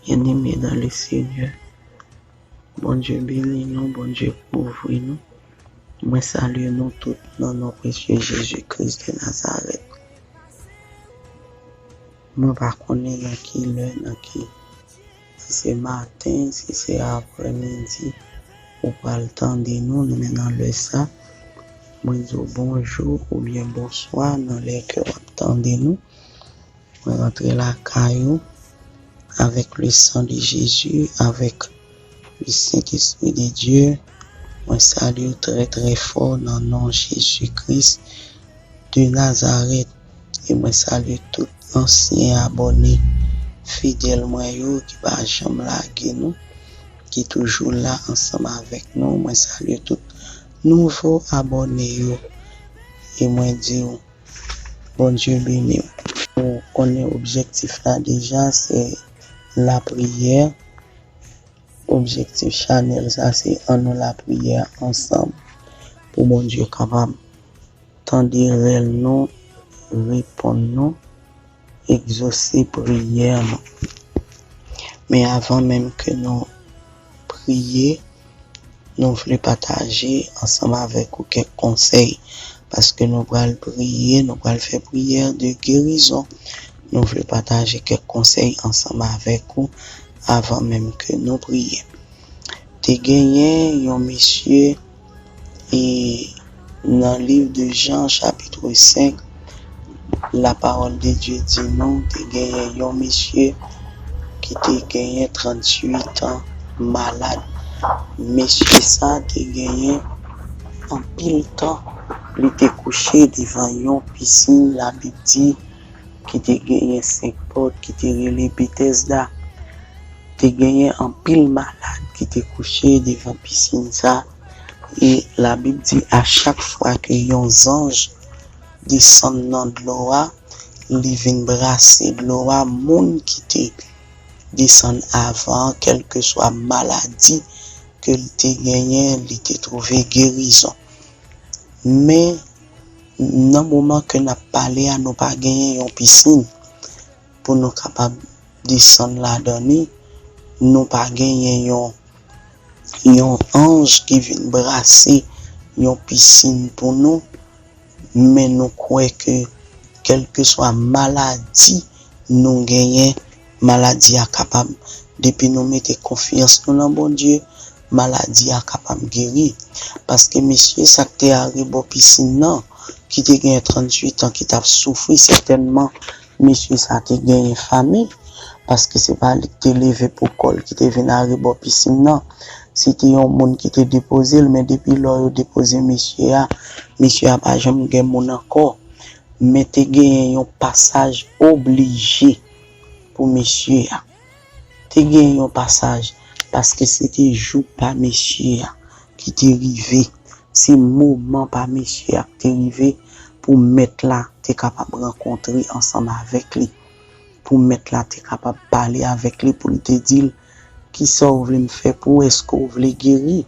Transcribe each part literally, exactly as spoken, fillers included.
Bien-aimés dans le Seigneur, Bondye beni nou, Bondye kouvri nou. Mwen salye nou tout nan non presye Jezi Kris de Nazarèt. Mwen pa konnen nan ki lè, nan ki, si se maten, si se aprèmidi, ou pral tande nou, men nan lè sa, mwen di w bonjou oubyen bonswa nan lè ke w ap tande nou. Mwen rantre lakay ou avèk le sang de Jésus, avèk le Saint-Esprit de Dieu. Mwen salye w trè, trè fò nan non Jezi Kris de Nazarèt. E mwen salye tout ansyen abòne fidèl mwen yo ki pa janm lage nou, ki toujou la ansanm avèk nou. Mwen salye tout nouvo abòne yo. E mwen di w, Bondye beni w. Ou konnen objektif la deja, se lapriyè. Objektif chanèl sa, se annou lapriyè ansanm pou Bondye kapab tande rèl nou, reponn nou, egzose priyè nou. Men avan menm ke nou priye, nou vle pataje ansanm avèk ou kèk konsèy, paske nou pral priye, nou pral fè priyè de gerizon. Nou vle pataje kèk konsèy ansanm avèk ou avan menm ke nou priye. Te genyen yon mesye, e nan liv de Jan, chapit senk, la parole de Dieu di nou, te genyen yon mesye ki te genyen tranntuit an malad. Mesye sa te genyen anpil tan li te kouche devan yon pisin, Labib di, ki te genyen senk pòt, ki te rele Betèsda. Te genyen anpil malad ki te kouche devan pisin sa. E Labib di, a chak fwa ke yon zanj desann nan dlo a, li vin brase dlo a, moun ki te desann avan, kèlkeswa maladi ke l te genyen, li te twouve gerizon. Men, nan moman ke n ap pale a, nou pa genyen yon pisin pou nou kapab desann ladan li. Nou pa genyen yon, yon anj ki vin brase yon pisin pou nou. Men nou kwè ke kèlkeswa maladi nou genyen, maladi a kapab, depi nou mete konfyans nou nan Bondye, maladi a kapab geri. Paske mesye sa k te arebò pisin nan, ki te gen tranntuit an, ki t ap soufri, sètènman, mesye sa te genyen fanmi, paske se pa li ki te leve pou kò l, ki te vin arebò pisin nan. Se te yon moun ki te depoze l, men depi lò yo depoze mesye a, mesye a pa janm gen moun ankò. Men te genyen yon pasaj oblije pou mesye a. Te genyen yon pasaj, paske se te jou pa mesye a ki te rive. Se moman pa mesye a ki te rive pou mèt la te kapab rankontre ansanm avèk li, pou mèt la te kapab pale avèk li, pou li te di l, "Kisa w vle m fè pou w? Èske w vle geri?"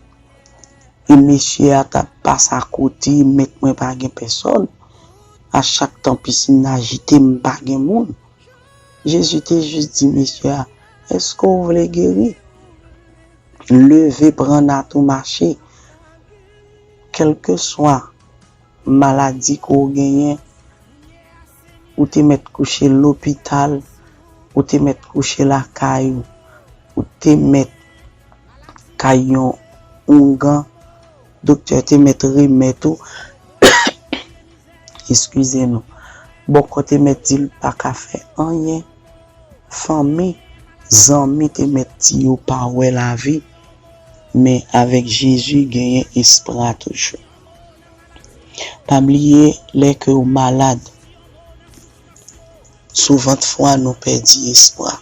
E mesye a t ap pase akote, "Mèt mwen pa gen pèsòn. A chak tan pisin nan ajite, m pa gen moun." Jezi te jis di mesye a, "Èske w vle geri? Leve, pran nat ou, mache." Kèlkeswa maladi ke w genyen, ou te mèt kouche lopital, ou te mèt kouche lakay ou, ou te mèt kay yon oungan, doktè te mèt remèt ou, eskize nou, bòkò te mèt di l pa ka fè anyen, fanmi, zanmi te mèt di yo pa wè lavi, men avèk Jezi genyen espwa toujou. Pa bliye, lè ke w malad, souvantfwa nou pèdi espwa.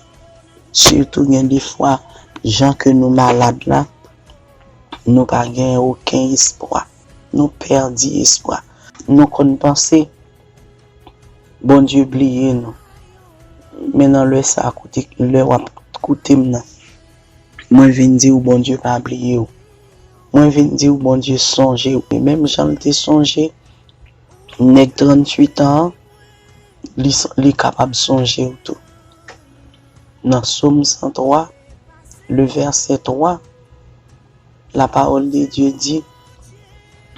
Sitou gen de fwa, jan ke nou malad la, nou pa gen okenn espwa. Nou pèdi espwa. Nou konn panse Bondye bliye nou. Men nan lè sa, koute, lè w ap koute m nan, mwen vin di w Bondye pa bliye w. Mwen vin di w Bondye sonje w. E menm jan l te sonje nèg tranntuit an an, li, li kapab sonje w tou. Nan Sòm san twa, le vèsè twa, la parole de Dieu di,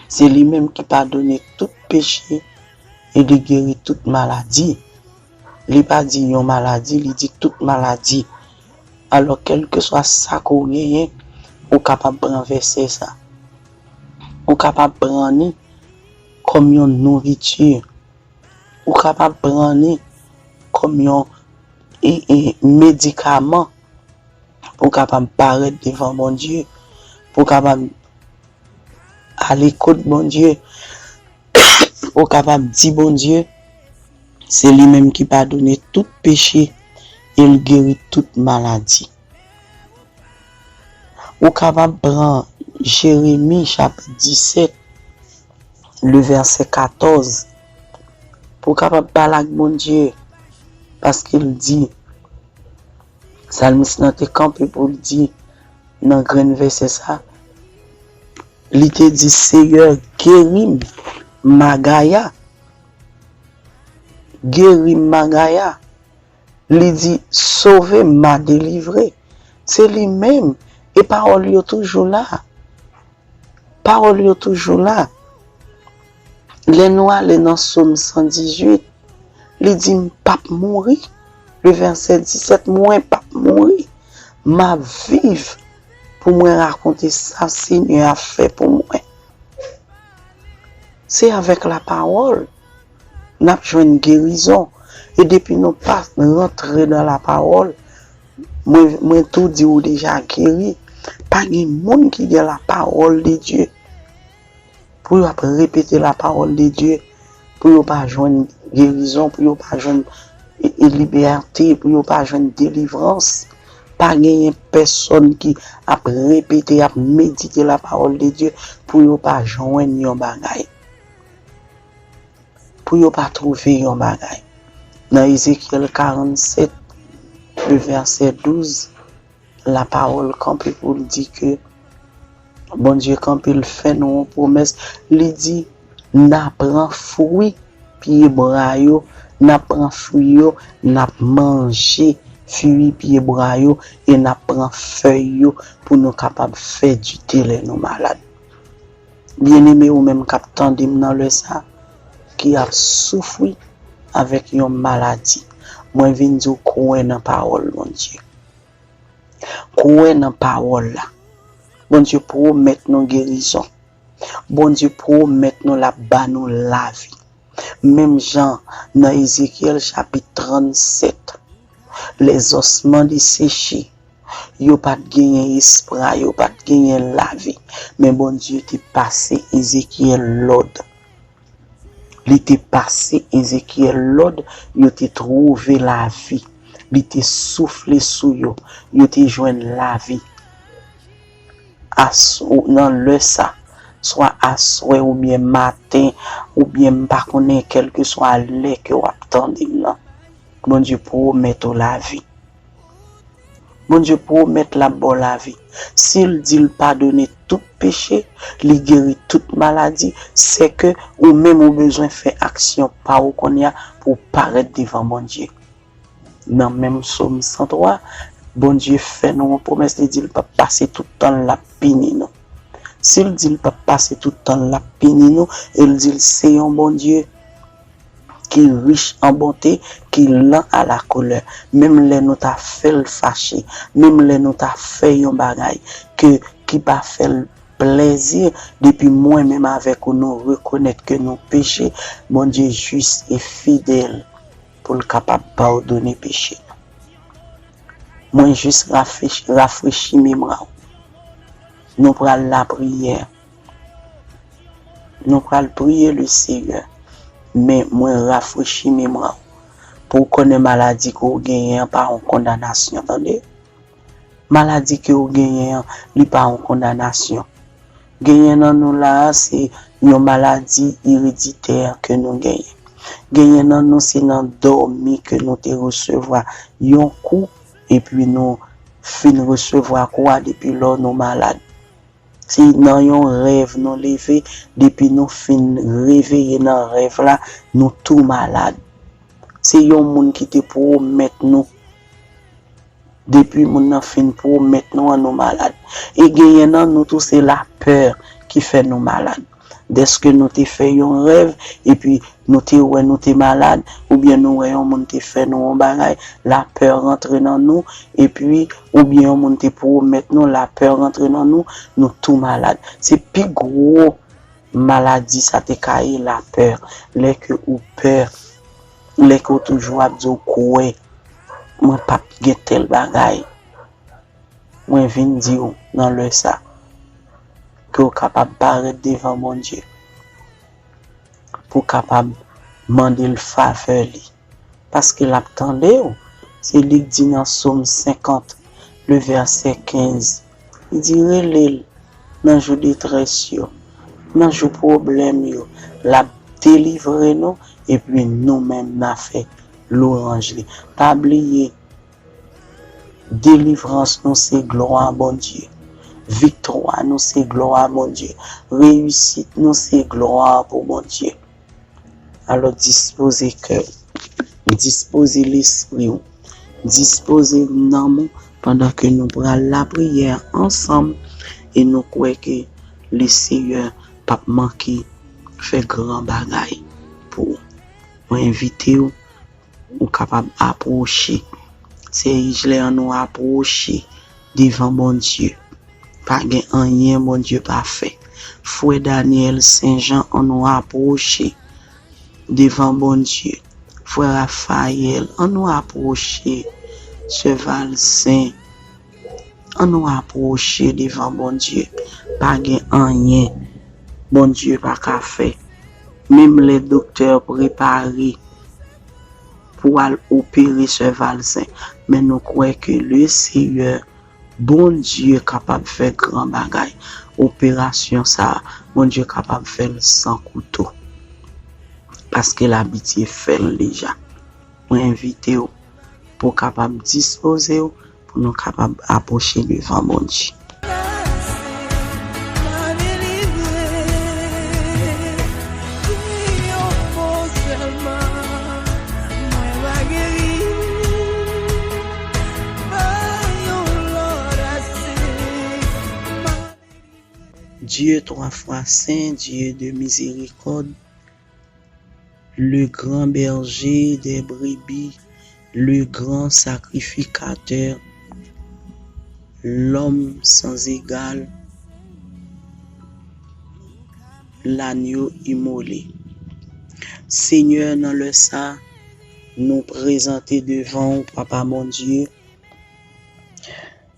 se li menm ki padone tout peche e li geri tout maladi. Li pa di yon maladi, li di tout maladi. Alò, kèlkeswa sa ke w genyen, ou kapab pran vèsè sa. Ou kapab pran li kòm yon nouriti. Ou kapab pran li kòm yon e, e, medikaman pou w kapab parèt devan Bondye, pou w kapab ale kot Bondye, pou w kapab di Bondye, se li menm ki padone tout peche e l geri tout maladi. Ou kapab pran Jeremi chapit disèt, le vèsè katòz, pou w kapab pale ak Bondye, paske l di, salmis lan te kanpe pou l di nan grenn vèsè sa, li te di, Seyè, geri m, magaya, geri m, magaya. Li di, sove m, m'a délivré. Se li menm. E pawòl yo toujou la. Pawòl yo toujou la. Lè nou ale nan Sòm san dizuit, li di, m p ap mouri. Le vèsè disèt, mwen p ap mouri. M ap viv pou mwen rakonte sa Senyè a fè pou mwen. Se avèk lapawòl n ap jwenn gerizon. E depi nou pa rantre nan lapawòl, mwen, mwen tou di ou deja geri. Pa gen moun ki gen lapawòl de Dye pou yo ap repete lapawòl de Dye, pou yo pa jwenn gerizon, pou yo pa jwenn e, e libète, pou yo pa jwenn delivrans. Pa genyen pèsonn ki ap repete, ap medite lapawòl de Dye pou yo pa jwenn yon bagay. Pou yo pa twouve yon bagay. Nan Ezekyèl karannsèt, le vèsè douz, lapawòl kanpe pou l di ke Bondye kanpe, l fè nou yon pwomès. Li di, n a pran fwi pye bwa yo, n a pran fwi yo, n ap manje fwi pye bwa yo e n ap pran fèy yo pou nou kapab fè dite lè nou malad. Byeneme, ou menm k ap tande m nan lè sa, ki ap soufri avèk yon maladi, mwen vin di w kwè nan pawòl Bondye. Kwè nan pawòl la. Bondye pwomèt nou gerizon. Bondye pwomèt nou l ap ba nou lavi. Menm jan nan Ezekyèl chapit trannsèt, les ossements desséchés, yo pa t genyen espwa, yo pa t genyen lavi. Men Bondye te pase Ezekyèl lòd. Li te pase Ezekyèl lòd, yo te twouve lavi. Li te soufle sou yo, yo te jwenn lavi. As-, nan lè sa, swa aswè oubyen maten, oubyen m pa konnen, kèlkeswa lè ke w ap tande m nan, Bondye pwomèt ou lavi. Bondye pwomèt l ap ba w lavi. Si l di l padone tout peche, li geri tout maladi, sèke ou menm ou bezwen fè aksyon pa w kounye a pou w parèt devan Bondye. Nan menm Sòm san twa, Bondye fè nou yon pwomès, li di l p ap pase tout tan l ap pini nou. Si l di l p ap pase tout tan l ap pini nou, e l di l se yon Bondye ki rich an bonte, ki lan a la kolè. Menm lè nou ta fè l fache, menm lè nou ta fè yon bagay ke, ki pa fè l plèzi, depi mwen menm avèk ou nou rekonèt ke nou peche, Bondye jis e fidèl pou l kapab padone peche nou. Mwen jis rafrechi, rafrechi memwa w. Nou pral lapriyè. Nou pral priye le Seyè, men mwen rafrechi memwa w pou w konnen maladi ke w genyen an pa yon kondanasyon, tande. Maladi ke w genyen an, li pa yon kondanasyon. Genyen nan nou la a, se yon maladi ereditè ke nou genyen. Genyen nan nou, se nan dòmi ke nou te resevwa yon kou, epi nou fin resevwa kou a depi lò nou malad. Se nan yon rèv nou leve, depi nou fin reveye nan rèv la, nou tou malad. Se yon moun ki te pwomèt nou Depi moun nan fin pwomèt nou an, nou malad. E genyen nan nou tou se lapè ki fè nou malad. Dèske nou te fè yon rèv, epi nou te wè nou te malad, oubyen nou wè yon moun te fè nou yon bagay, lapè rantre nan nou, epi oubyen yon moun te pwomèt nou, lapè rantre nan nou, nou tou malad. Se pi gwo maladi sa te ka ye, lapè. Lè ke ou pè, lè ke ou toujou ap di ou kwè, mwen p ap gen tèl bagay. Mwen vin di w nan lè sa ke w kapab parèt devan Bondye, pou w kapab mande l favè li, paske l ap tande w. Se li k di nan Sòm senkant, le vèsè kenz, li di, rele l nan jou detrès yo, nan jou pwoblèm yo, l ap delivre nou, epi nou menm n a fè lwanj li. Pa bliye, delivrans nou se glwa Bondye. Viktwa nou se glwa Bondye. Reyisit nou se glwa pou Bondye. Alò, dispoze kè w, dispoze lespri w, dispoze nanm ou pandan ke nou pral lapriyè ansanm e nou kwè ke Leseyè p ap manke fè gran bagay pou ou. Mwen envite w, ou kapab apwoche. Sè Ijlè, ann nou apwoche devan Bondye. Pa gen anyen Bondye pa fè. Frè Daniel Saint Jean, ann nou apwoche devan Bondye. Frè Raphaël, ann nou apwoche. Sè Valcin, ann nou apwoche devan Bondye. Pa gen anyen Bondye pa ka fè. Menm lè doktè prepare pou al opere Sè Valcin, men nou kwè ke Leseyè, Bondye kapab fè gran bagay. Operasyon sa a, Bondye kapab fè l san kouto. Paske l abitye fè l deja. Mwen envite w pou w kapab dispoze w, pou nou kapab apwoche devan Bondye. Dieu trois fois saint, Dieu de miséricorde, le grand berger des brebis, le grand sacrificateur, l'homme sans égal, l'agneau immolé. Senyè, nan lè sa, nou prezante devan w, Papa Bondye,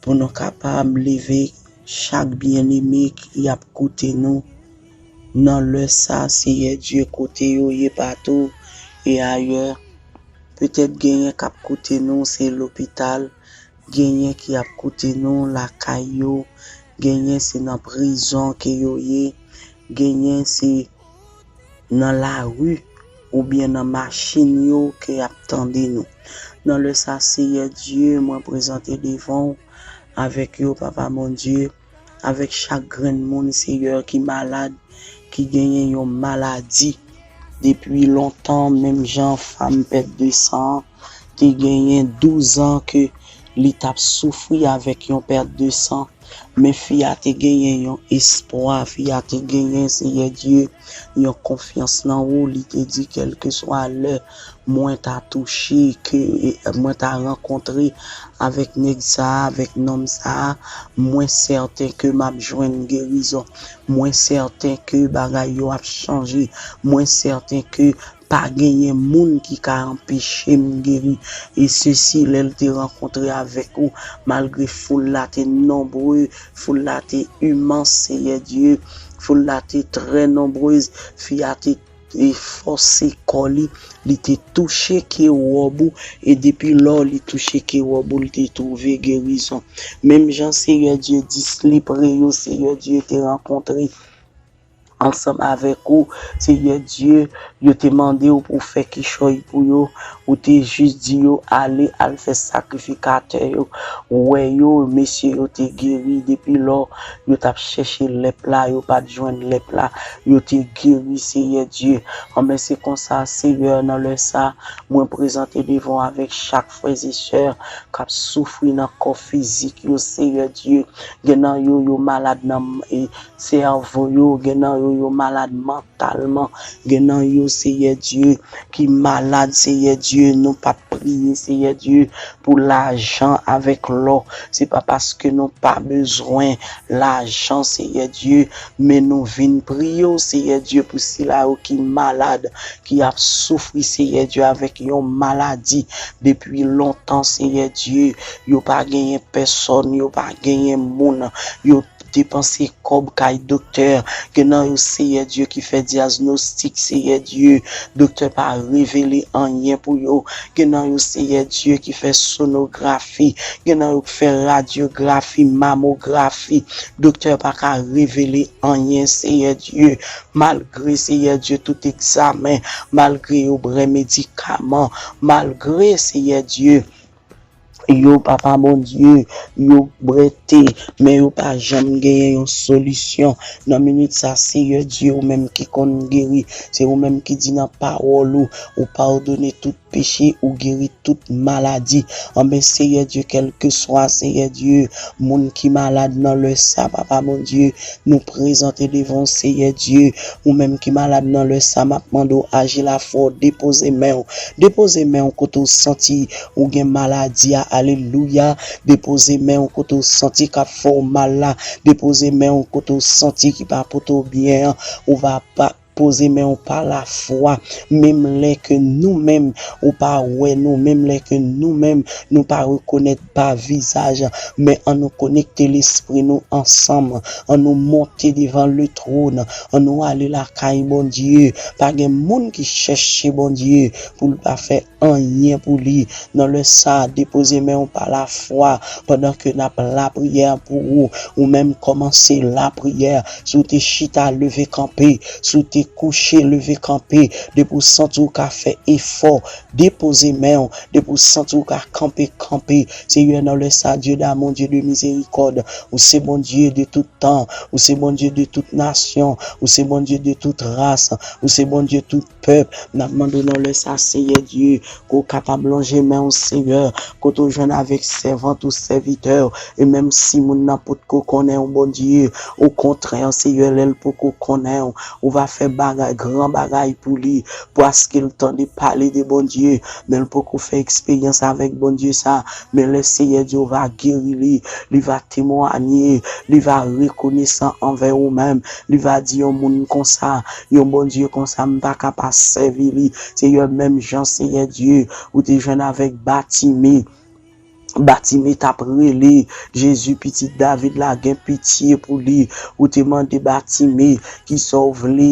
pou nou kapab leve chak byeneme ki ap koute nou nan lè sa, Seyè Dye, kote yo ye patou e ayè. Petèt genyen k ap koute nou, se lopital, genyen ki ap koute nou lakay yo, genyen se nan prizon ke yo ye, genyen se nan lari oubyen nan machin yo ke y ap tande nou. Nan lè sa, Seyè Dye, mwen prezante devan w avèk yo, Papa Bondye, avèk chak grenn moun, Seyè, ki malad, ki genyen yon maladi depi lontan, menm jan fanm pèt de san an te genyen douz an ke li t ap soufri avèk yon pèt de san. Men fi a te genyen yon espwa, fi a te genyen, Seyè Dye, yon konfyans nan ou. Li te di, kèlkeswa lè mwen ta touche, ke mwen ta rankontre avèk nèg sa a, avèk nonm sa a, mwen sèten ke m ap jwenn gerizon. Mwen sèten ke bagay yo ap chanje. Mwen sèten ke pa genyen moun ki ka anpeche m geri. E sesi, lè l te rankontre avèk ou, malgre foul la te nonbre, foul la te imans, Seyè Dye, foul la te trè nonbrez, fi a te, te fòse kò li, li te touche ke wòb ou, e depi lò li touche ke wòb ou, li te twouve gerizon. Menm jan Seyè Dye dis lepre yo, Seyè Dye te rankontre ansanm avèk ou, Seyè Dye, yo te mande w pou w fè kichòy pou yo, ou te jis di yo, "Ale, al fè sakrifikatè yo." Ou wè yo, mesye yo te geri depi lò, yo t ap chèche lèp la, yo pa t jwenn lèp la, yo te geri, Seyè Dye. Anben, se konsa, Seyè, nan lè sa, mwen prezante devan w avèk chak frè e sè k ap soufri nan kò fizik yo, Seyè Dye. Gen nan yo, yo malad nan, e, sèvo yo, gen nan yo, yo malad mantalman, gen nan yo, Seyè Dye, ki malad, Seyè Dye, nou p ap priye, Seyè Dye, pou lajan avèk lò. Se pa paske nou pa bezwen lajan, Seyè Dye, men nou vin priye w, Seyè Dye, pou sila yo ki malad, ki ap soufri, Seyè Dye, avèk yon maladi depi lontan, Seyè Dye, yo pa genyen pèsòn, yo pa genyen moun, yo depanse kòb kay doktè. Gen nan yo, Seyè Dye, ki fè dyaznostik, Seyè Dye, doktè pa revele anyen pou yo. Gen nan yo, Seyè Dye, ki fè sonografi. Gen nan yo ki fè radyografi, mamografi. Doktè pa ka revele anyen, Seyè Dye. Malgre, Seyè Dye, tout egzamen, malgre yo bwè medikaman, malgre, Seyè Dye, yo, Papa Bondye, yo bwè te, men yo pa janm genyen yon solisyon. Nan minit sa, Seyè Dye, ou menm ki konn geri, se ou menm ki di nan pawòl ou, ou padone tout peche, ou geri tout maladi. Anben, Seyè Dye, kèlkeswa, Seyè Dye, moun ki malad nan lè sa, Papa Bondye, nou prezante devan w, Seyè Dye, ou menm ki malad nan lè sa, m ap mande w aji lafwa w, depoze men w. Depoze men w kote w santi ou gen maladi a, alelouya. Depoze men w kote w santi k ap fè w mal la. Depoze men w kote w santi ki pa pote w byen an. Ou va pa poze men w pa lafwa. Menm lè ke nou menm, ou pa wè nou, menm lè ke nou menm, nou pa rekonèt pa vizaj, men ann nou konekte lespri nou ansanm. Ann nou monte devan le twòn. Ann nou ale lakay Bondye. Pa gen moun ki chèche Bondye pou l pa fè anyen pou li. Nan lè sa, depoze men w pa lafwa pandan ke n ap lapriyè pou ou. Ou menm kòmanse lapriyè. Si w te chita, leve kanpe. Si w te kouche, leve kanpe. Depi w santi w ka fè efò, depoze men w. Depi w santi w ka kanpe, kanpe. Seyè, nan lè sa, Dye damou, Dye de mizerikòd, ou se Bondye de tout tan, ou se Bondye de tout nasyon, ou se Bondye de tout ras, ou se Bondye tout pèp. N ap mande w nan lè sa, Seyè Dye, ke w kapab lonje men w, Seyè, kote w jwenn avèk sèvant ou sèvitè w, e menm si moun nan potko konnen w, Bondye, okontrè, Seyè, lè l poko konnen w, ou va fè bagay, gran bagay pou li, paske l tande pale de Bondye, men l poko fè eksperyans avèk Bondye sa, men lè Seyè Dye w va geri li, li va temwanye, li va rekonesan anvè ou menm, li va di yon moun konsa, yon Bondye konsa, m pa ka pa sèvi li. Seyè, menm jan, Seyè Dye, ou te jwenn avèk Batime. Batime t ap rele, Jezi, pitit David la, gen pitye pou li. Ou te mande Batime, kisa w vle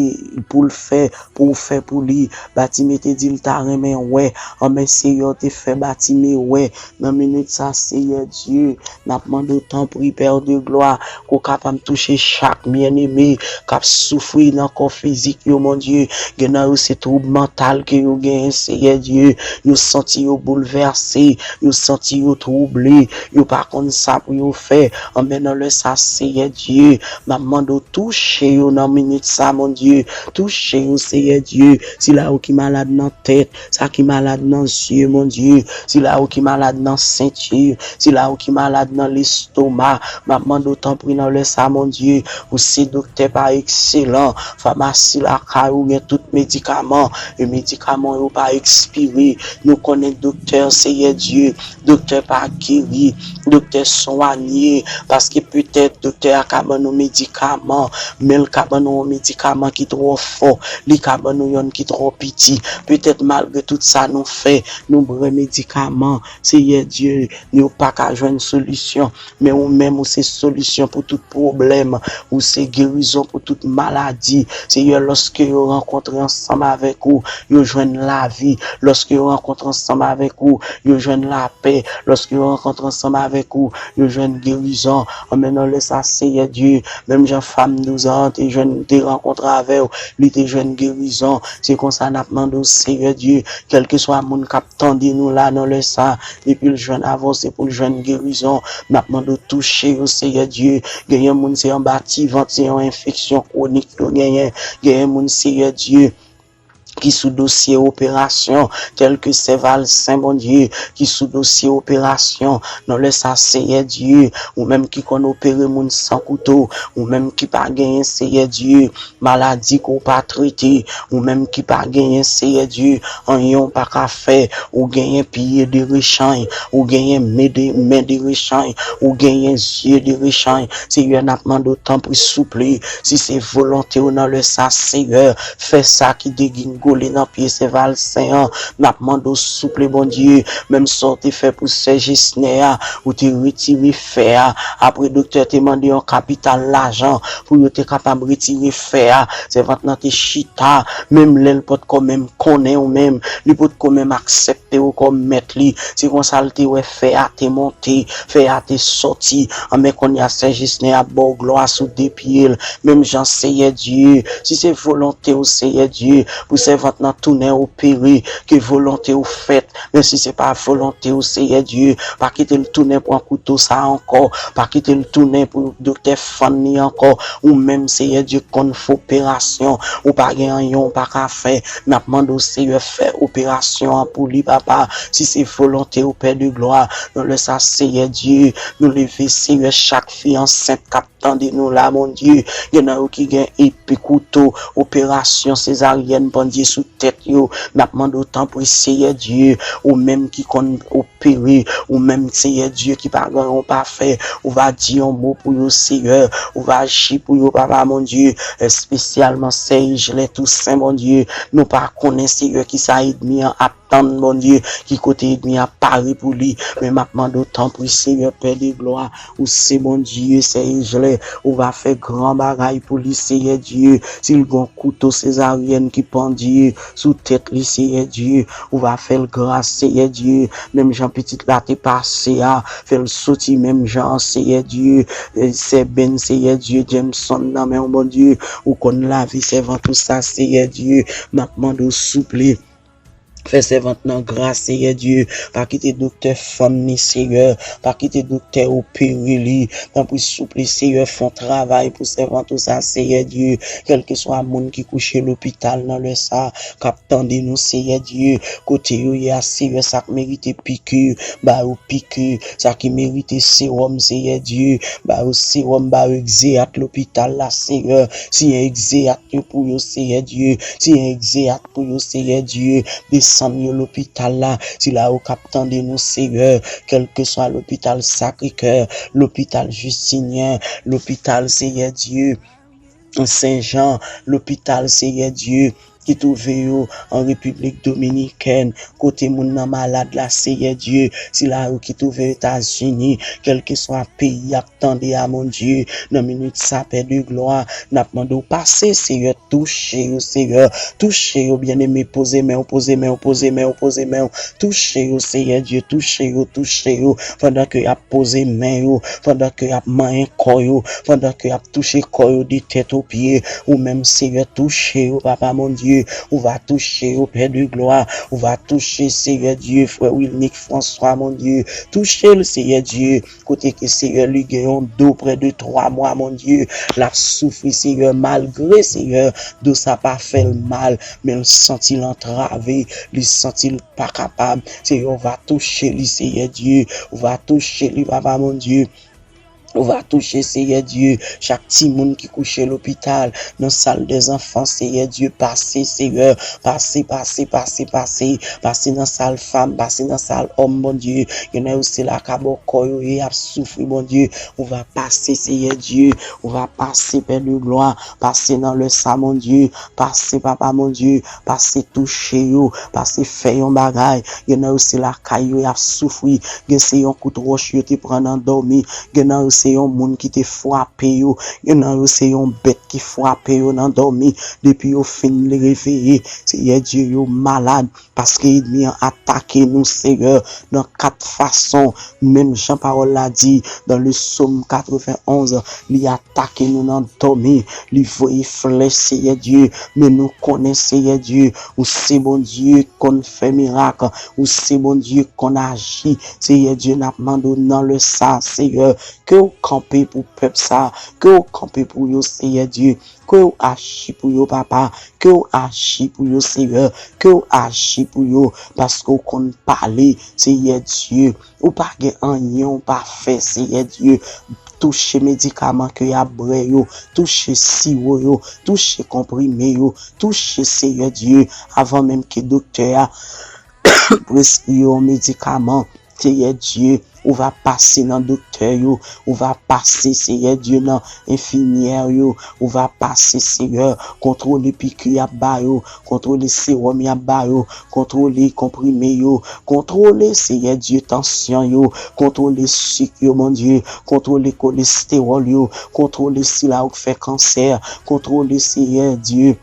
pou l fè, pou w fè pou li. Batime te di l ta renmen wè. Anben, Seyè, w te fè Batime wè. Nan minit sa, Seyè Dye, n ap mande w, tanpri, Pè de glwa, ke w kapab touche chak byenneme k ap soufri nan kò fizik yo, Bondye. Gen nan yo se twoub mantal ke yo genyen, Seyè Dye. Yo santi yo boulvèse, yo santi yo twouble, yo pa konn sa pou yo fè. Anben, nan lè sa, Seyè Dye, m ap mande w touche yo nan minit sa, Bondye. Touche yo, Seyè Dye. Sila yo ki malad nan tèt, sa ki malad nan zye, Bondye. Sila yo ki malad nan senti, sila yo ki malad nan lestoma. M ap mande w tanpri nan lè sa, Bondye, ou se doktè pa ekselan. Famasi lakay ou gen tout medikaman, e medikaman yo pa ekspire. Nou konnen doktè, Seyè Dye, doktè pa geri, doktè swanye, paske petèt doktè a ka ban nou medikaman, men l ka ban nou yon medikaman ki twò fò, li ka ban nou yonn ki twò piti. Petèt malgre tout sa nou fè, nou bwè medikaman, Seyè Dye, nou pa ka jwenn solisyon. Men ou menm, ou se solisyon pou tout pwoblèm, ou se gerizon pou tout maladi. Seyè, lòske yo rankontre ansanm avèk ou, yo jwenn lavi. Lòske yo rankontre ansanm avèk ou, yo jwenn lapè. Lòske yo rankontre ansanm avèk ou, yo jwenn gerizon. Anmè, nan lè sa, Seyè Dye, menm jan fanm douz an te jwenn, te rankontre avè w, li te jwenn gerizon. Se konsa n ap mande w, Seyè Dye, kèlkeswa moun k ap tande nou la nan lè sa, depi l jwenn avè w, se pou l jwenn gerizon. N ap mande w touche yo, Seyè Dye. Genyen moun se anba ti vant, se yon enfeksyon kwonik yo genyen. Genyen moun, Seyè Dye, ki sou dosye operasyon, tèl ke Sèval Sen, Bondye, ki sou dosye operasyon. Nan lè sa, Seyè Dye, ou menm ki konn opere moun san kouto, ou menm ki pa genyen, Seyè Dye, maladi ke w pa trete, ou menm ki pa genyen, Seyè Dye, anyen w pa ka fè, ou genyen pye de rechanj, ou genyen men de, men de rechanj, ou genyen zye de rechanj. Seyè, n ap mande w, tanpri, souple, si se volonte w nan lè sa, Seyè, fè sa ki degingole nan pye Sèval Sen an. N ap mande w, souple, Bondye, menm sa w te fè pou sè Jesnè a, ou te retire fè a. Apre doktè te mande yon kapital lajan pou yo te kapab retire fè a. Sèvant lan te chita, menm lè l potko menm konnen w menm, li potko menm aksepte w kòm mèt li. Se konsa l te wè fè a te monte, fè a te sòti. Anmè, kounye a, sè Jesnè ap ba w glwa sou de pye l. Menm jan, Seyè Dye, si se volonte w, Seyè Dye, pou sèvant lan tounen opere, ke volonte w fèt. Men si se pa volonte w, Seyè Dye, pa kite l tounen pran kouto sa ankò. Pa kite l tounen pou doktè fann li ankò. Ou menm, Seyè Dye, konn fè operasyon. Ou pa gen anyen w pa ka fè. N ap mande w, Seyè, fè operasyon an pou li, papa. Si se volonte w, Pè de glwa, nan lè sa, Seyè Dye, nou leve, Seyè, chak fi ansent k ap tande nou la, Bondye. Gen nan yo ki gen epe, kouto, operasyon sezaryèn, Bondye, sou tèt yo. N ap mande w, tanpri, Seyè Dye, ou menm ki konn opere, ou menm, Seyè Dye, ki pa gen anyen w pa fè, ou va di yon mo pou yo, Seyè, ou va aji pou yo, papa, Bondye, espesyalman sè Ejlè Tousen, Bondye. Nou pa konnen, Seyè, kisa ènmi an ap tann, Bondye, ki kote ènmi a pare pou li. Men m ap mande w, tanpri, Seyè, Pè de glwa, ou se Bondye, sè Ejlè, ou va fè gran bagay pou li, Seyè Dye. Si l gon kouto sezaryèn ki pandye sou tèt li, Seyè Dye, ou va fè l gras, Seyè Dye. Menm jan pitit la te pase a, fè l soti menm jan an, Seyè Dye. E sè Ben, Seyè Dye, Jameson nan men w, Bondye, ou konn lavi sèvant ou sa, Seyè Dye. N ap mande w, souple, fè sèvant nan gras, Seyè Dye. Pa kite doktè fann li, Seyè. Pa kite doktè opere li. Tanpri, souple, Seyè, fè yon travay pou sèvant ou sa, Seyè Dye. Kèlkeswa moun ki kouche lopital nan lè sa, k ap tande nou, Seyè Dye. Kote yo ye a, Seyè, sa k merite piki, ba yo piki. Sa ki merite sewòm, Seyè Dye, ba yo sewòm, ba yo egzeyat lopital la, Seyè. Siyen egzeyat yo pou yo, Seyè Dye. Siyen egzeyat pou yo, Seyè Dye. Desann yo lopital la. Sila yo k ap tande nou, Seyè, kèlkeswa lopital Sacré-Cœur, lopital Justinien, lopital, Seyè Dye, Sen Jan, lopital, Seyè Dye, ki twouve yo an Repiblik Dominikèn, kote moun nan malad la, Seyè Dye, sila yo ki twouve Etazini, kèlkeswa peyi y ap tande a, Bondye, nan minit sa, Pè de glwa, n ap mande w pase, Seyè, touche yo, Seyè, touche yo, byeneme, poze men w, poze men w, poze men w, poze men w, touche yo, Seyè Dye, touche yo, touche yo, pandan ke y ap poze men yo, pandan ke y ap manyen kò yo, pandan ke y ap touche kò yo de tèt o pye, ou menm, Seyè, touche yo, papa, Bondye, ou va touche yo, Pè de glwa, ou va touche, Seyè Dye, frè Wilnick François, Bondye, touche l, Seyè Dye, kote ke, Seyè, li gen yon do prè de twa mwa, Bondye, l ap soufri, Seyè, malgre, Seyè, do sa pa fè l mal, men l santi l antrave, li santi l pa kapab. Seyè, ou va touche li, Seyè Dye, ou va touche li, papa, Bondye. Ou va touche, Seyè Dye, chak timoun ki kouche lopital, nan sal dèzanfan, Seyè Dye, pase, Seyè, pase, pase, pase, pase, pase nan sal fanm, pase nan sal òm, Bondye. Gen nan yo se la ka bò kò yo ye, y ap soufri, Bondye. Ou va pase, Seyè Dye, ou va pase, Pè de glwa, pase nan lè sa, Bondye, pase, papa, Bondye, pase touche yo, pase fè yon bagay. Gen nan yo se lakay yo y ap soufri, gen se yon kout wòch yo te pran nan dòmi, gen nan yo se se yon moun ki te frape yo. Gen nan yo se yon bèt ki frape yo nan dòmi. Depi yo fin reveye, Seyè Dye, yo malad. Paske ènmi an atake nou, Seyè, nan kat fason. Menm jan pawòl la di, dans le psaume quatre-vingt-onze, li atake nou nan dòmi. Li voye flèch, Seyè Dye. Men nou konnen, Seyè Dye, ou se Bondye k konn fè mirak. Ou se Bondye k konn aji. Seyè Dye, n ap mande w nan lè sa, Seyè, ke w kanpe pou pèp sa, ke w kanpe pou yo, Seyè Dye, ke w aji pou yo, papa, ke w aji pou yo, Seyè, ke w aji pou yo, paske w konn pale, Seyè Dye, ou pa gen anyen w pa fè, Seyè Dye, touche medikaman ke y ap bwè yo, touche siwo yo, touche konprime yo, touche, Seyè Dye, avan menm ke doktè a preskri yo yon medikaman. Seyè Dye, ou va pase nan doktè yo, ou va pase, Seyè Dye, nan enfimyè yo, ou va pase, Seyè, kontwole piki y ap ba yo, kontwole sewòm y ap ba yo, kontwole konprime yo, kontwole, Seyè Dye, tansyon yo, kontwole sik yo, Bondye, kontwole kolestewòl yo, kontwole sila yo k fè kansè, kontwole, Seyè Dye,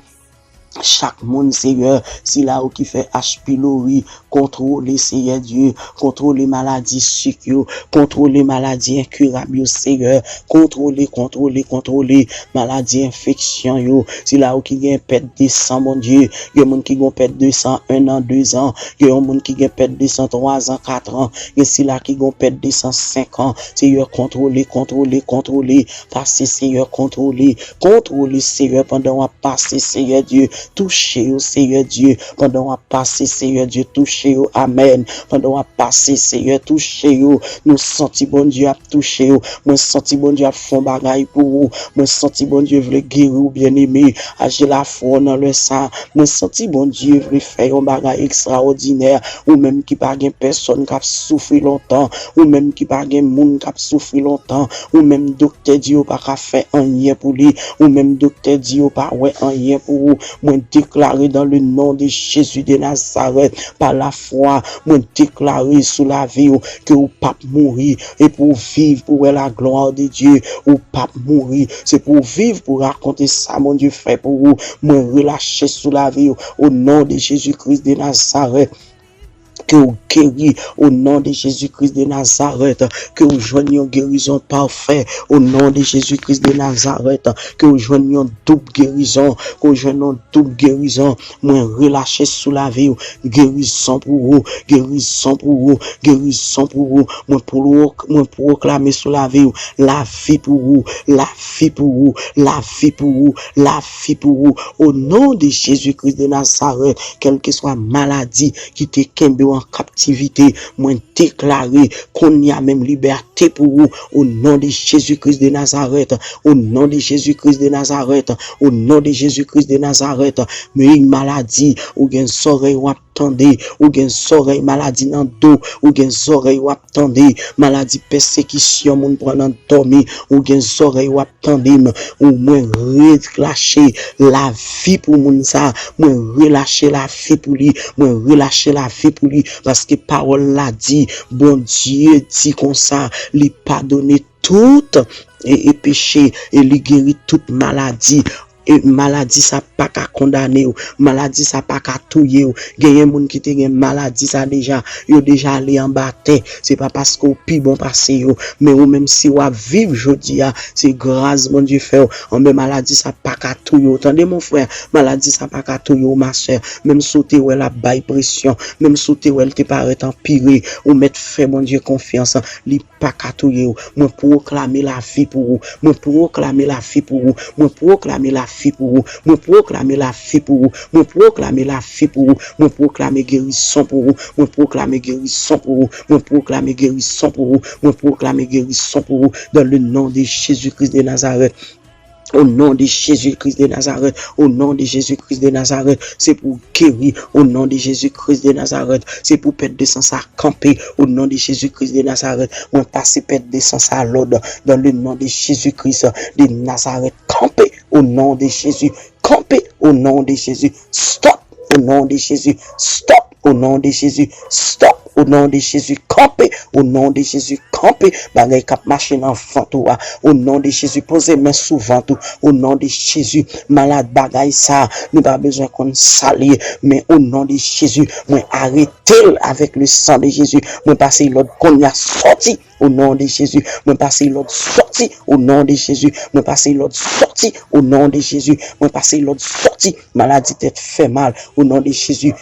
chak moun, Seyè, sila yo ki fè H. pylori, kontwole, Seyè Dye, kontwole maladi sik yo, kontwole maladi enkirab yo, Seyè, kontwole, kontwole, kontwole maladi enfeksyon yo, sila yo ki gen pèt de san, Bondye, gen moun ki gen pèt de san, en an, de zan, gen yon moun ki gen pèt de san, twa zan, kat an, gen sila ki gen pèt de san, senk an, Seyè, kontwole, kontwole, kontwole, pase, Seyè, kontwole, kontwole, Seyè, pandan w ap pase, Seyè Dye, touche yo, Seyè Dye, pandan w ap pase, Seyè Dye, touche yo, amèn, pandan w ap pase, Seyè, touche yo, nou santi Bondye ap touche yo, mwen santi Bondye ap fè yon bagay pou ou, mwen santi Bondye vle geri w, byeneme, aji lafwa w nan lè sa, mwen santi Bondye vle fè yon bagay ekstraòdinè, ou menm ki pa gen pèsòn k ap soufri lontan, ou menm ki pa gen moun k ap soufri lontan, ou menm doktè di yo pa ka fè anyen pou li, ou menm doktè di yo pa wè anyen pou ou, mwen deklare dans le nom de Jésus de Nazareth, pa lafwa, mwen deklare sou lavi w ke ou p ap mouri, e pou w viv pou wè la gloire de Dieu, ou p ap mouri, se pou w viv pou rakonte sa Bondye fè pou ou, mwen relache sou lavi w, au nom de Jésus-Christ de Nazareth. Ke w geri, o non de Jezi Kris de Nazarèt. Ke w jwenn yon gerizon pafè, o non de Jezi Kris de Nazarèt. Ke w jwenn yon doub gerizon, ke w jwenn yon doub gerizon. Mwen relache sou lavi w, gerizon pou ou, gerizon pou ou, gerizon pou ou. Mwen pwok-, mwen pwoklame sou lavi w, lavi pou ou, lavi pou ou, lavi pou ou, lavi pou ou. O non de Jezi Kris de Nazarèt, kèlkeswa maladi ki te kenbe w an kaptivite, mwen deklare kounye a menm libète pou ou, o non de Jezi Kris de Nazarèt, o non de Jezi Kris de Nazarèt, o non de Jezi Kris de Nazarèt. Men maladi, ou gen zòrèy w ap tande, ou gen zòrèy maladi nan do, ou gen zòrèy w ap tande, maladi pèsekisyon moun pran nan dòmi, ou gen zòrèy w ap tande m, ou mwen relache lavi pou moun sa, mwen relache lavi pou li, mwen relache lavi pou li, paske pawòl la di, Bondye di konsa, li padone tout e, e peche, e li geri tout maladi. E maladi sa pa ka kondane w. Maladi sa pa ka touye w. Genyen moun ki te gen maladi sa deja. Yo deja ale anba tè. Se pa paske w pi bon pase yo. Men ou menm si w ap viv jodi a, se gras Bondye fè w. Anben maladi sa pa ka touye w. Tande mon frè, maladi sa pa ka touye w, ma sè. Menm si w te wè l ap bay presyon, menm si w te wè l te parèt anpire, ou mèt fè Bondye konfyans. Li pa ka touye w. Mwen pwoklame lavi pou ou. Mwen pwoklame lavi pou ou. Mwen pwoklame lavi pou ou. Mwen pwoklame lavi pou ou. Mwen pwoklame lavi pou ou. Mwen pwoklame gerizon pou ou. Mwen pwoklame gerizon pou ou. Mwen pwoklame gerizon pou ou. Mwen pwoklame gerizon pou ou. Dans le nom de Jésus-Christ de Nazareth. O non de Jezi Kris de Nazarèt, o non de Jezi Kris de Nazarèt, se pou w geri, o non de Jezi Kris de Nazarèt, se pou pèt de san sa kanpe, o non de Jezi Kris de Nazarèt, mwen pase pèt de san sa lòd, dans le nom de Jésus-Christ de Nazareth, kanpe, o non de Jezi, kanpe, o non de Jezi, stop, o non de Jezi, stop, O non de Jezi, stop. O non de Jezi, kanpe. O non de Jezi, kanpe. Bagay k ap mache nan vant ou a. O non de Jezi, poze men sou vant ou. O non de Jezi, malad bagay sa, nou pa bezwen konn sa l ye. Men o non de Jezi, mwen arete l avèk le san de Jezi. Mwen pase lòd kounye a, sòti. O non de Jezi, mwen pase lòd sòti. O non de Jezi, mwen pase lòd sòti. O non de Jezi, mwen pase lòd sòti. Maladi tèt fè mal. O non de Jezi,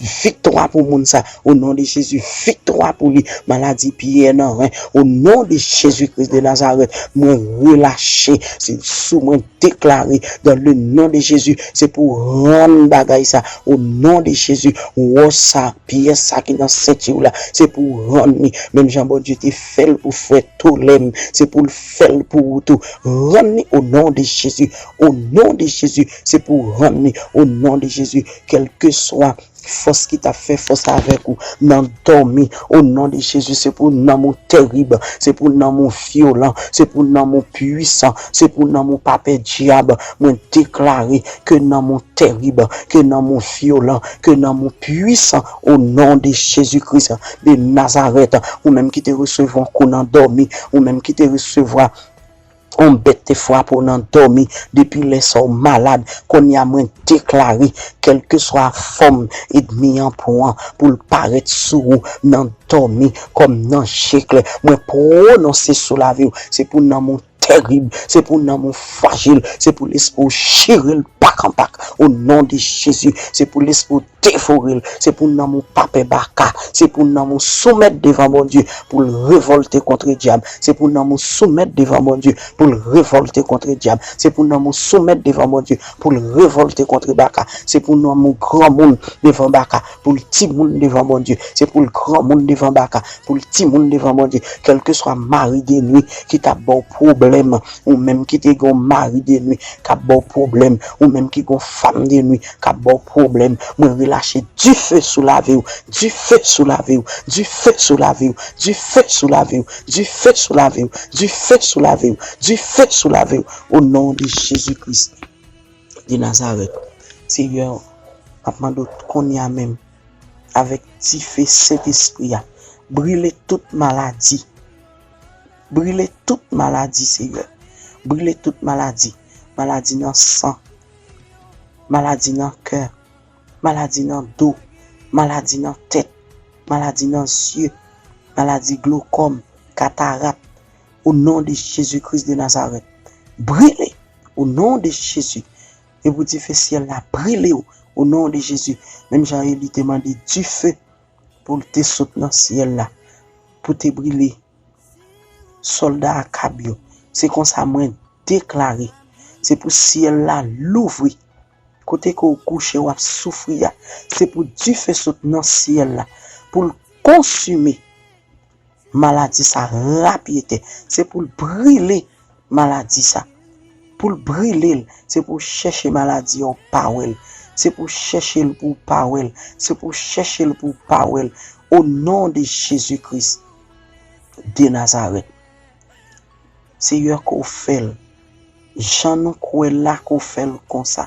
viktwa pou moun sa. O non de Jezi, viktwa pou li. Maladi pyè nan ren. O non de Jezi Kris de Nazarèt, mwen relache. Se sou mwen deklare, dans le nom de Jésus, se pou rann bagay sa. O non de Jezi, wòch sa, pyès sa ki nan senti w la, se pou rann li. Menm jan Bondye te fè l pou frè Tolèm, se pou l fè l pou ou tou. Rann li o non de Jezi. O non de Jezi, se pou rann li. O non de Jezi, kèlkeswa fòs ki t ap fè fòs avèk ou nan dòmi, o non de Jezi, se pou nanm ou terib, se pou nanm ou vyolan, se pou nanm ou pwisan, se pou nanm ou pa pè dyab. Mwen deklare ke nanm ou terib, ke nanm ou vyolan, ke nanm ou pwisan, o non de Jezi Kris de Nazarèt. Ou menm ki te resevwa yon kou nan dòmi, ou menm ki te resevwa yon bèt te frape w nan dòmi depi lè sa w malad, kounye a mwen deklare, kèlkeswa fòm ènmi an pran pou l parèt sou ou nan dòmi kòm nan je klè, mwen pwononse sou lavi w, se pou nanm ou terib, se pou nanm ou frajil, se pou lespri w chire l pak an pak, o non de Jezi, se pou lespri w devore l, se pou nanm ou pa pè baka, se pou nanm ou soumèt devan Bondye pou l revòlte kont dyab, se pou nanm ou soumèt devan Bondye pou l revòlte kont dyab, se pou nanm ou soumèt devan Bondye pou l revòlte kont baka, se pou nanm ou granmoun devan baka, pou l timoun devan Bondye, se pou l granmoun devan baka, pou l timoun devan Bondye, kèlkeswa mari de nwi ki t ap ba w pwoblèm, ou menm ki te gen yon mari de nwi k ap ba w pwoblèm, ou menm ki gen yon fanm de nwi k ap ba w pwoblèm, mwen relache dife sou lavi w, dife sou lavi w, dife sou lavi w, dife sou lavi w, dife sou lavi w, dife sou lavi w, dife sou lavi w, o non de Jezi Kris de Nazarèt. Seyè, m ap mande w kounye a menm, avèk dife Sentespri a, brile tout maladi. Brile tout maladi, Seyè. Brile tout maladi. Maladi nan san. Maladi nan kè. Maladi nan do. Maladi nan tèt. Maladi nan zye. Maladi glokòm, katarat. O non de Jezi Kris de Nazarèt. Brile. O non de Jezi. E pou dife syèl la brile w. O non de Jezi. Menm jan Eli te mande dife pou l te sot nan syèl la, pou te brile sòlda Akab yo. Se konsa mwen deklare, se pou syèl la louvri. Kote ke w kouche, w ap soufri a, se pou dife sot nan syèl la, pou l konsime maladi sa rapyetè, se pou l brile maladi sa. Pou l brile l, se pou w chèche maladi a, w pa wè l. Se pou w chèche l pou w pa wè l. Se pou w chèche l pou w pa wè l. O non de Jezi Kris de Nazarèt. Seyè, ke w fè l jan nou kwè la, ke w fè l konsa.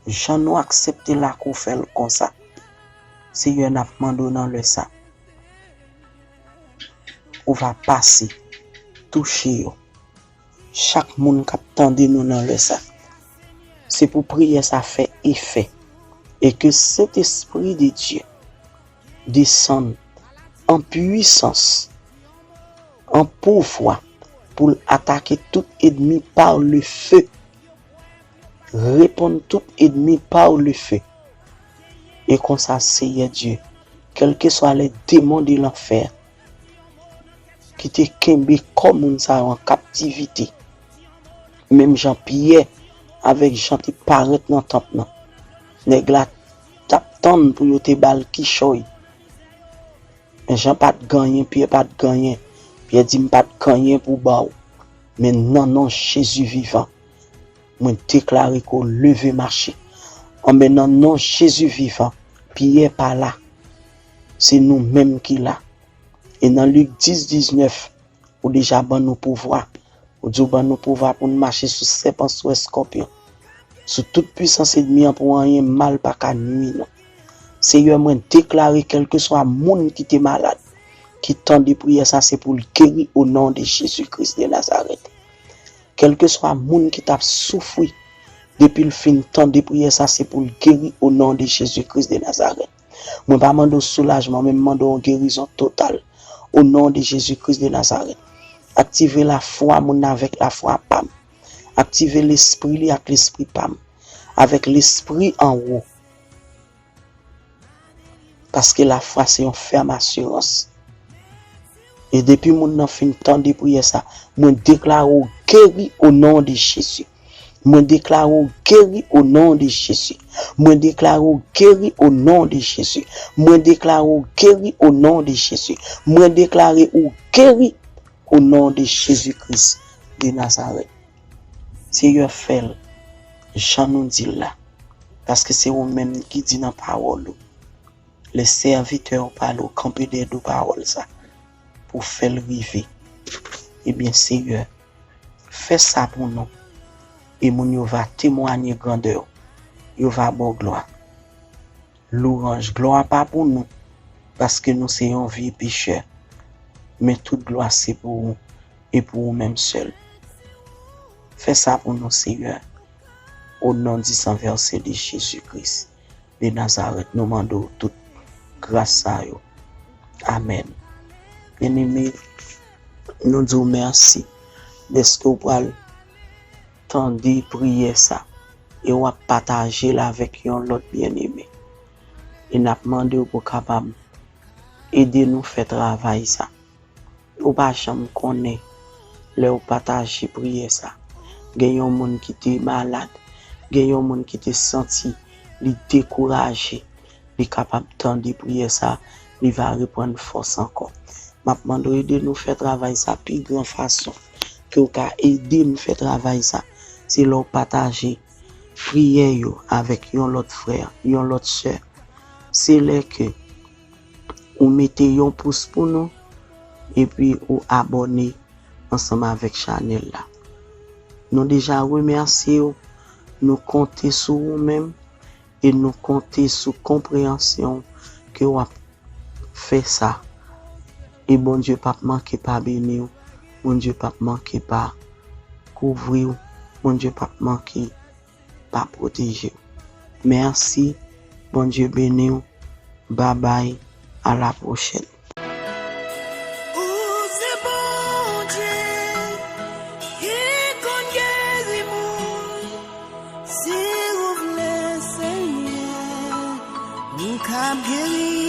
Jan nou aksepte la, ke w fè l konsa. Seyè, n ap mande w nan lè sa, ou va pase, touche yo. Chak moun k ap tande nou nan lè sa, se pou priyè sa fè efè. E ke Sentespri de Dye desann an pwisans, an pouvwa, pou l atake tout ènmi par le feu. Reponn tout ènmi par le feu. E konsa, Seyè Dye, kèlkeswa lè demon de lanfè ki te kenbe kò moun sa yo an kaptivite, menm jan Pyè avèk Jan te parèt nan tanp nan, nèg la t ap tann pou yo te ba l kichòy. Men Jan pa t gen anyen, Pyè pa t gen anyen. Pyè di, "M pa t gen anyen pou ba w." Men nan non Jezi vivan, mwen deklare ke w leve mache. Anben, nan non Jezi vivan, Pyè pa la. Se nou menm ki la. E nan Lik dis diznèf, ou deja ban nou pouvwa. Ou di w ban nou pouvwa pou n mache sou sèpan, sou eskòpyon, sou tout pwisans ènmi an, pou anyen mal pa ka nui nou. Seyè, mwen deklare kèlkeswa moun ki te malad, ki tande priyè sa, se pou l geri o non de Jezi Kris de Nazarèt. Kèlkeswa moun ki t ap soufri, depi l fin tande priyè sa, se pou l geri o non de Jezi Kris de Nazarèt. Mwen pa mande w soulajman, men m mande w yon gerizon total. O non de Jezi Kris de Nazarèt. Aktive lafwa moun nan avèk lafwa pa m. Aktive lespri li ak lespri pa m. Avèk lespri anwo. Paske lafwa se yon fèm asirans. E depi moun nan fin tande priyè sa, mwen deklare w geri o non de Jezi. Mwen deklare w geri o non de Jezi. Mwen deklare w geri o non de Jezi. Mwen deklare w geri o non de Jezi. Mwen deklare ou geri o non de Jezi Kris de Nazarèt. Seyè, fè l jan nou di l la, paske se ou menm ki di nan pawòl ou, lè sèvitè ou pale, ou kanpe dèyè do pawòl sa pou fè l rive. Ebyen, Seyè, fè sa pou nou, e moun yo va temwanye grandè w, yo va ba w glwa. Louwanj, glwa pa pou nou, paske nou se yon vye pechè, men tout glwa se pou ou, e pou ou menm sèl. Fè sa pou nou, Seyè, o non di san vèse de Jezi Kris de Nazarèt, nou mande w tout gras sa yo. Amèn. Byeneme, nou di w mèsi dèske w pral tande priyè sa e w ap pataje l avèk yon lòt byeneme. E n ap mande w pou w kapab ede nou fè travay sa. Ou pa janm konnen lè w pataje priyè sa. Gen yon moun ki te malad, gen yon moun ki te santi li dekouraje, li kapab tande priyè sa, li va reprann fòs ankò. M ap mande w ede nou fè travay sa pi gran fason ke w ka ede m fè travay sa. Se lè w pataje priyè yo avèk yon lòt frè, yon lòt sè. Se lè ke ou mete yon pous pou nou, epi ou abòne ansanm avèk chanèl la. Nou deja remèsye w, nou konte sou ou menm, e nou konte sou konpreyansyon w ke w ap fè sa. E Bondye p ap manke pa beni w, Bondye p ap manke pa kouvri w, Bondye p ap manke pa pwoteje w. Mèsi, Bondye beni w. Babay, a la pwochèn. Ou se Bondye ki konn geri moun. Si ou vle, Senyè, ou ka geri.